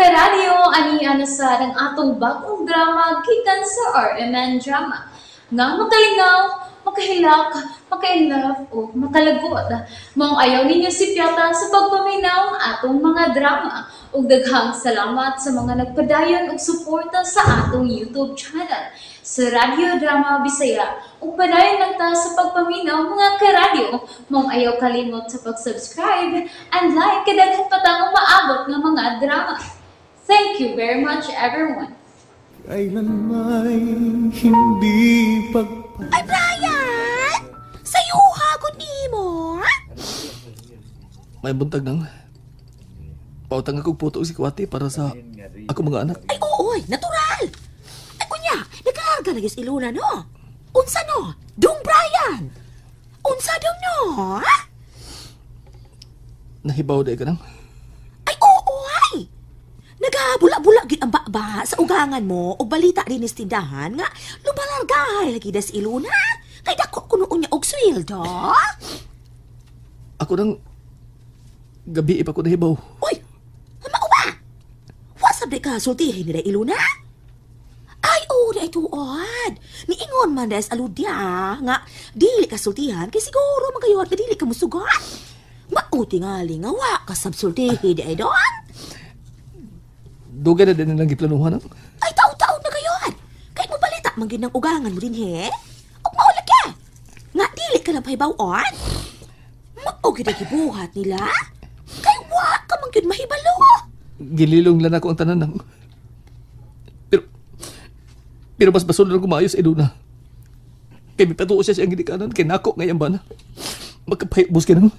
Karadyo, ani na sa ang atong bagong drama gikan sa RMN Drama. Nga makalingaw, makahilak, makainlove o makalagot. Maong ayaw ninyo sipyata sa pagpaminaw atong mga drama. Ug daghang salamat sa mga nagpadayon og suporta sa atong YouTube channel sa Radyo Drama Bisaya. Ug padayon lang ta sa pagpaminaw, mga karadyo. Maong ayaw kalimot sa pag-subscribe and like kay daghan pa tang umaabot nga mga drama. Thank you very much, everyone. Kailan may hindi pag Ay, Brian! Sayo hagod nimo. May buntag nang. Pautang akong puto og sikwate para sa ako mga anak. Ay, oo, ay, natural. Ay, kunya, nagkalarga na gyud Iluna, no? Unsa no? Dong Brian! Unsa dong no? Ha? Nahibaw day ka nang. Ay, oo, ay! Nagabula-bula gyud ang baba sa ugangan mo o balita din sa tindahan nga lumalargahay lagi das Iluna. Kay dako kuno unya og sweldo. Ako nang gabi pa ko nahibaw. Uy, mao ba? Wa sab di ka sultihin ni Iluna? Ay, oo, di ay tuod. Niingon man des aludya nga dili ka sultihan kay siguro magayon ka dili ka musugot. Mao tingali nga wa ka sab sultihi di ay doon. Dugay na din nilang giplanuhan ang. Ay, taon-taon na gayon. Kay mo balita man gyud ng ugangan mo din he. Ug mao lagi. Nga dili ka lang pahibaw-on. Mao gyud ang gibuhat nila. Kay wa ka man gyud mahibalo. Gililong lang ako ang tanan nang. Pero pero mas basol lang kumayos Iluna. Kay mipatuo siya siyang ginikanan kay nako ngayon ba na. Magkapahibos ka nang.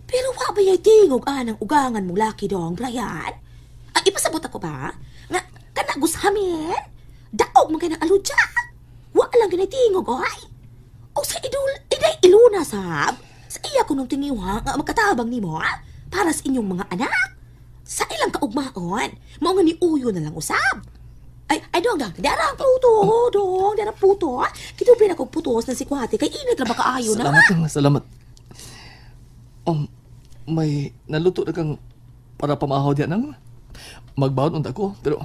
Pero wa ba yay tingog anang ugangan mong laki dong, Brian? Ang ipasabot ako ba? Nga, kana gushamin? Daog man kay ng aludya. Wa lang ganay tingog, oy. O sa idul, iday Iluna sab. Sa iya ko nung tingiwa nga makatabang nimo, ha? Para sa inyong mga anak. Sa ilang kaugmaon, mao nga ni Uyo na lang usab. Ay, ay dong, dong, dara ang puto, dong, dara puto. Kidublin ako putos ng sikwate, kay init lang ba kaayo na? Salamat nang, salamat. May naluto na kang para pamahaw diyan nang. Magbaon unta ko, pero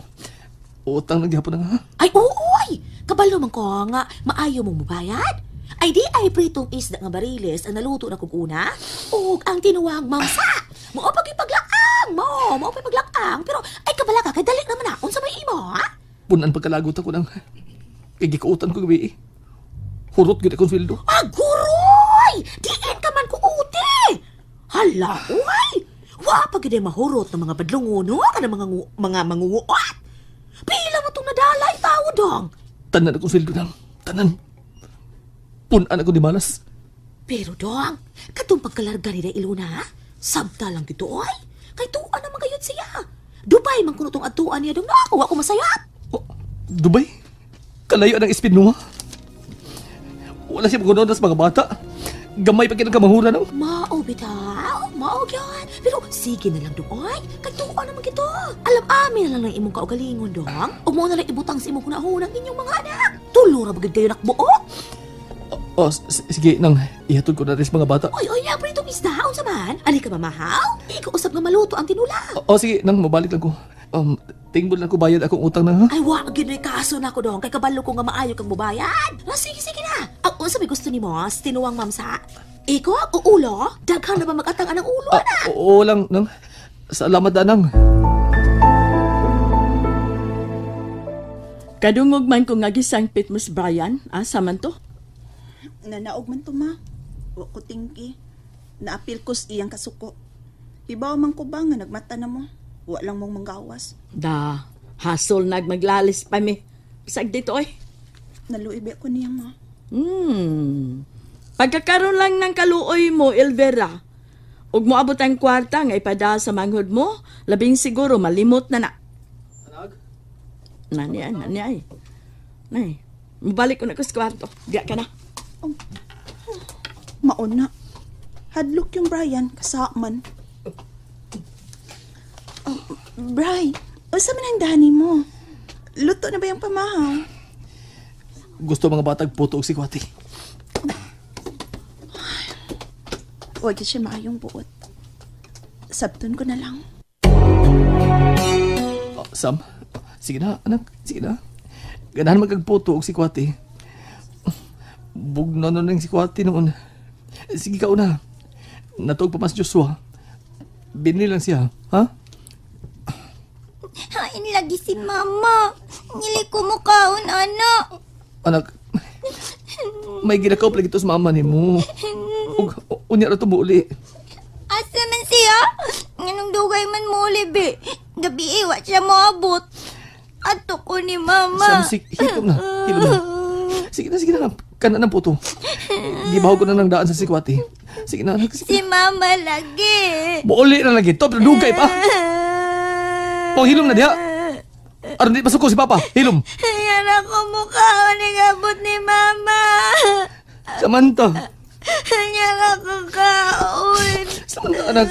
utang lang gyapon na ha. Ay, oo, ay! Kabalo man ko nga, maayo mong mubayad. Ay, di ay pritong isda nga bariles ang naluto na kong una. Ug ang tinuwang mamsa. Mao pag ipaglakang mo, mao pag ipaglakang. Pero, ay kabala ka, kay dali naman na, unsa may imo, ha? Punan pagkalagot ako nang kay gikuutan ko gabi. Hurot gyud akong sweldo. Ah, guroy! Diin ka man ko uti! Hala, uy! Wa pa gyud ay mahurot ng mga badlongon, no? Kana mga mga mangunguot. Pila mo tong nadala tawo dong. Tanan akong sweldo nang. Tanan. Punan ako di malas. Pero dong, katong pagkalarga ni Iluna, sabta lang gito oy. Kay tuan naman gayud siya. Dubai man kuno tong adtuan niya dong. Ako wa ko masayap. Oh, Dubai? Kalayo ang espinua. Wala siya magunood sa mga bata. Gamay pa kinang kamahura no? Mao bitaw, mao gyud. Pero sige na lang dong oy. Kay tuan naman gito. Alam amin na lang ng imong kaugalingon dong. Ug mo na lang ibutang sa imong hunahuna ang inyong mga anak. Tulo ra bagid kayo nakbuo. Oh, sige nang ihatod ko na rin sa mga bata. Oy, oy, ang pritong isda, unsa man? Ali ka mamahaw? Di ko usab nga maluto ang tinula. Oh, sige, nang mabalik lang ko. Tingbol lang ko bayad akong utang na ha. Ay, wa gyud na kaso na ko dong kay kabalo ko nga maayo kang mobayad. Ah, sige, sige na. Ang unsa may gusto nimo? Tinuwang mamsa? Iko o ulo? Daghan na ba magatang anang ulo na? Oo lang nang. Salamat danang. Kadungog man ko nga gisangpit mo si Brian, asa man to? Nanaog man to, ma. Wa ko tingki. Naapil ko sa iyang kasuko. Hibaw man ko ba nga nagmata na mo? Wa lang mong manggawas. Da, hasol nagmaglalis pa mi. Bisag dito oy. Naluibi ko niya, ma. Pagkakaroon lang ng kaluoy mo, Elvera, ug moabot ang kwarta nga ipada sa manghod mo, labing siguro malimot na na. Nani ay, nani ay. Nay, mabalik ko na ko sa kwarto. Diya ka na. Oh. Mauna. Hadlok yung Brian, kasaman. Oh, Bri, unsa man ang dani mo? Luto na ba yung pamahaw? Gusto mga batag puto og sikwate. Huwag siya maayong buot. Sabton ko na lang. Sam, sige na, anak, sige na. Ganahan magkagputo og sikwate. Bugno na ng sikwate noon. Sige ka una. Natuog pa mas Joshua. Binili lang siya, ha? Hain lagi si mama. Ngili ko mukaon, anak. Anak, may ginakaw lagi to sa mama ni mo. Ug unya ra to muuli. Asa man siya? Nganong dugay man mo uli, be. Gabi, wa siya moabot. Ato ko ni mama. Sam, hilom na, hilom na. Sige na, sige na. Kana ng puto. Gibaw ko na ng daan sa sikwate. Sige na, anak. Sige. Si mama lagi. Muuli na lagi to, pero dugay pa. Oh, hilom na diha. Aron di pasuko si Papa. Hilom. Yan ako mukhaon ni abot ni mama. Samantha. Yan ako kaon. Samantha, anak.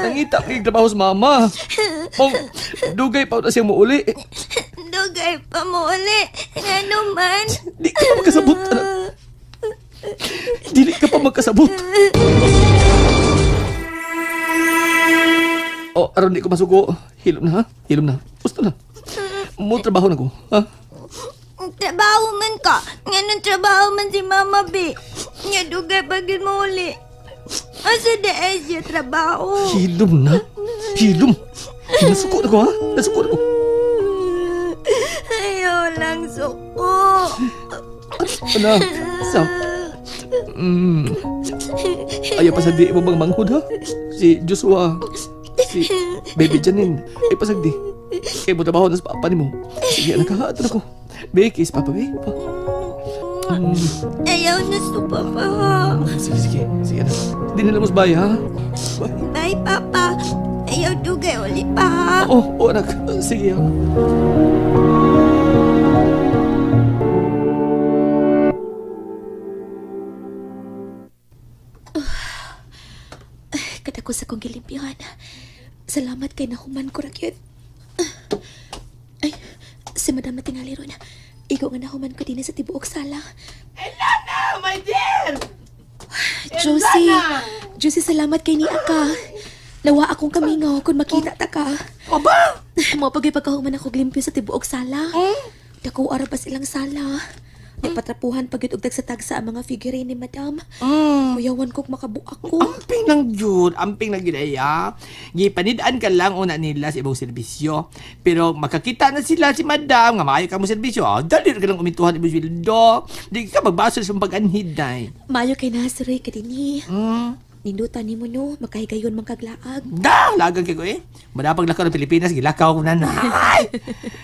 Nangita kay trabaho sa mama. Oh, dugay pa na siyang muuli. Dugay pa muuli. Ngano man? Di ka pa magkasabot, anak. Dili ka pa magkasabot. Oh, aron di ko masuko. Hilom na, ha? Hilom na. Gusto na. Mo trabaho na ko, ha? Trabaho man ka. Nganong trabaho man si Mama B. Nga dugay pa gyud mo uli. Asa di ay siya trabaho? Hilom na. Hilom. Nasuko na ko, ha? Nasuko na ko. Ayaw lang suko. Anak, Sam. Ayaw pa sa di mo bang manghud, ha? Si Joshua, si Baby Janine. Ay pa sagdi. Kaya mo trabaho na sa papa ni mo. Sige, anak, ha? Ato na ko. Be, kiss papa, be. Ayaw na sa papa, ha? Sige, sige. Sige, anak. Di nila mo sa bahay, ha? Bye. Bye, papa. Ayaw dugay ulit pa, ha? Oo, oh, anak. Sige, ha? Kadako sa kong gilimpihan. Salamat kay nahuman ko ra gyud. Ay, si Madam na tingali ron. Ikaw nga nahuman ko din sa tibuok sala. Elana, my dear! Josie, Josie, salamat kay niya ka. Lawa akong kamingaw kung makita ta ka. Aba! Mo pagay pagkahuman ako glimpyo sa tibuok sala. Dako ara pa silang sala. Nagpatrapuhan pag yun og tagsa-tagsa ang mga figurine ni Madam. Kuyawan kog makabuak ko. Amping lang yun. Amping lang yun ay, ha? Gipanidaan ka lang una nila sa ibang serbisyo. Pero makakita na sila si Madam nga maayo ka mo serbisyo. Ah, dali ka lang umintuhan ibang sweldo. Di ka magbasol sa pag-anhid day. Mayo kay nasuray ka dinhi. Nindutan ni mo no, makahigayon mang kaglaag. Da, lagang kay ko eh. Madapag lakaw ng Pilipinas, gilakaw ko na na. Ay!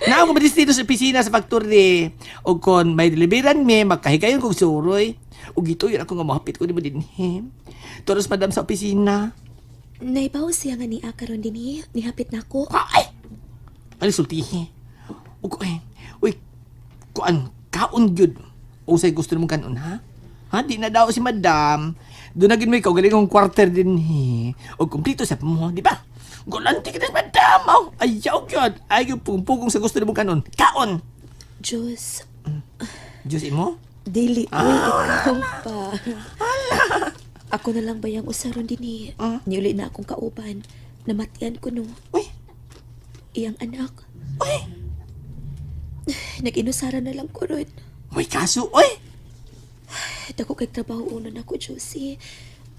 Naa ko madistito sa opisina sa factory. O kon may deliveran me, makahigayon kog suroy. O gito yun ako nga mahapit ko ni mo dinhi. Toros madam sa opisina. Naibaw siya nga niya karon dinhi, nihapit na ako. Ay! Ano sultihi? O ko eh. Uy, kuan, kaon gyud. O say gusto mong kanon ha? Ha, di na daw si madam. Doon na gin may kaugalingong quarter din he. O kumplito sa mo, di ba? Gulanti ka na si madam. Oh, ayaw gyud. Ay, yung pugong sa gusto mong kanon. Kaon! Diyos. Diyos imo? Dili, uy, ikaw pa. Ako na lang bayang usaron din eh. Niuli na akong kauban. Namatian ko no. Uy. Iyang anak. Uy. Nag-inusara na lang ko ron. Uy, kaso, uy. Dako kay trabaho uno na ko, Josie.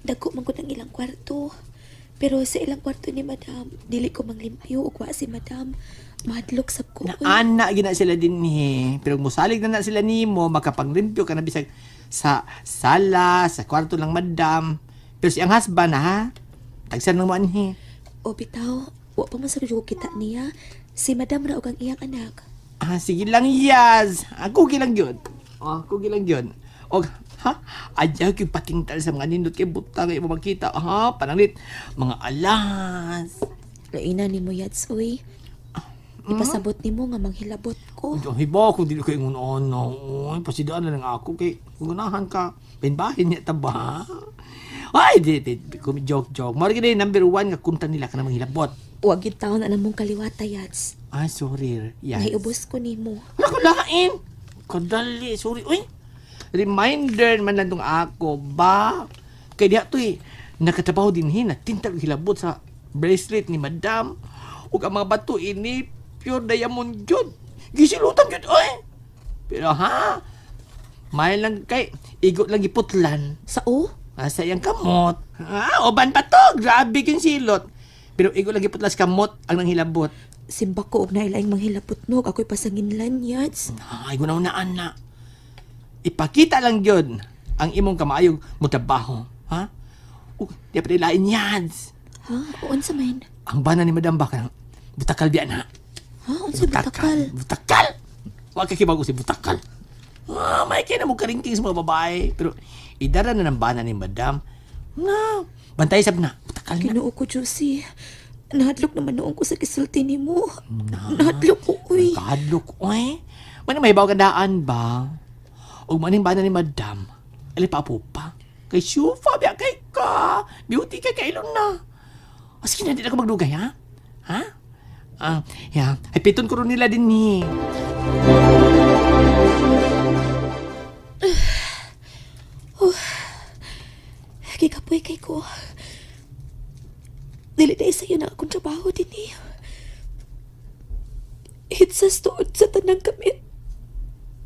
Dako man ko ng ilang kwarto. Pero sa ilang kwarto ni Madam, dili ko manglimpyo og wa si Madam. Mahadlok sab ko. Naana gina sila din eh. Pero musalig na na sila nimo, makapanglimpyo ka na bisag sa sala, sa kwarto lang Madam. Pero si ang husband ha, tagsan lang mo anhi. O bitaw, wa pa man sa kita niya. Si Madam ra og ang iyang anak. Ah, sige lang, Yaz. Ako gilang yun. Oh, ako gilang yun. Og, ha? Ayaw yung patingtal sa mga nindot kay butang ay makita. Ha? Pananglit. Mga alas. Laina ni mo, Yats, uy. Ipasabot ni mo nga manghilabot ko. Ay, hiba, kung dili ko ingon ano. Uy, pasidaan na lang ako kay kung ganahan ka. Pinbahin niya taba. Ay, di, joke, joke. Mara gini, number 1 nga kunta nila ka na manghilabot. Huwag yung taon na namong kaliwata, Yats. Ay, sorry, Yats. Nahiubos ko ni mo. Wala ko lain. Kadali, sorry. Uy, reminder man lang tong ako ba? Kaya diha to eh, nakatrabaho din hin, natintal hilabot sa bracelet ni Madam. Ug ang mga bato ini, Pure diamond gyud. Gisilutan gyud oy. Pero ha, may lang kay igot lang giputlan. Sa o? Ah, sa iyang kamot. Ah, uban pa to. Grabe king silot. Pero igo lang giputlas kamot ang nanghilabot. Simba ko og nailaing manghilabot nog ako'y pasanginlan, Yads. Ay, gunaw-naan na. Ipakita lang yun ang imong kamaayog mo trabaho. Ha? Di pa nilain yan. Ha? O unsa man? Ang bana ni Madam Baka, butakal biya na. Ha? Unsa butakal? Butakal! Huwag ka kibago si butakal. Ah, may kaya na mo karingking sa mga babae. Pero idara na ng bana ni Madam. Na, bantay sab na. Butakal na. Ginoo ko, Josie. Nahadlok naman noon ko sa gisulti nimo. Nahadlok ko, uy. Kahadlok, uy. Mana may baw daan ba? Og maning bana ni Madam. Ali pa po pa. Kay Shufa, biya kay ka. Beauty kay kailon na. O sige na, di na ko magdugay, ha? Ha? Ah, ya. Ay, piton ko ron nila din ni. Gikapoy kay ko. Dili na isayo na akong trabaho din eh. Hitsas tuod sa tanang kamit.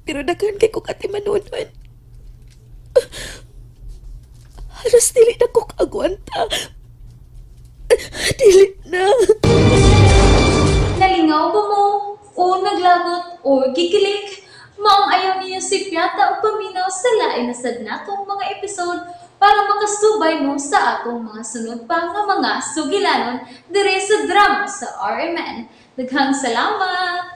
Pero daghan kay ko katimanunan. Halos dili na ko kaagwanta. Dili na. Nalingaw ba mo? O naglagot o gikilig? Maong ayaw niyo si Piata o paminaw sa lain na sad natong mga episode para makasubay mo sa atong mga sunod pa nga mga sugilanon dire sa drama sa RMN. Daghang salamat!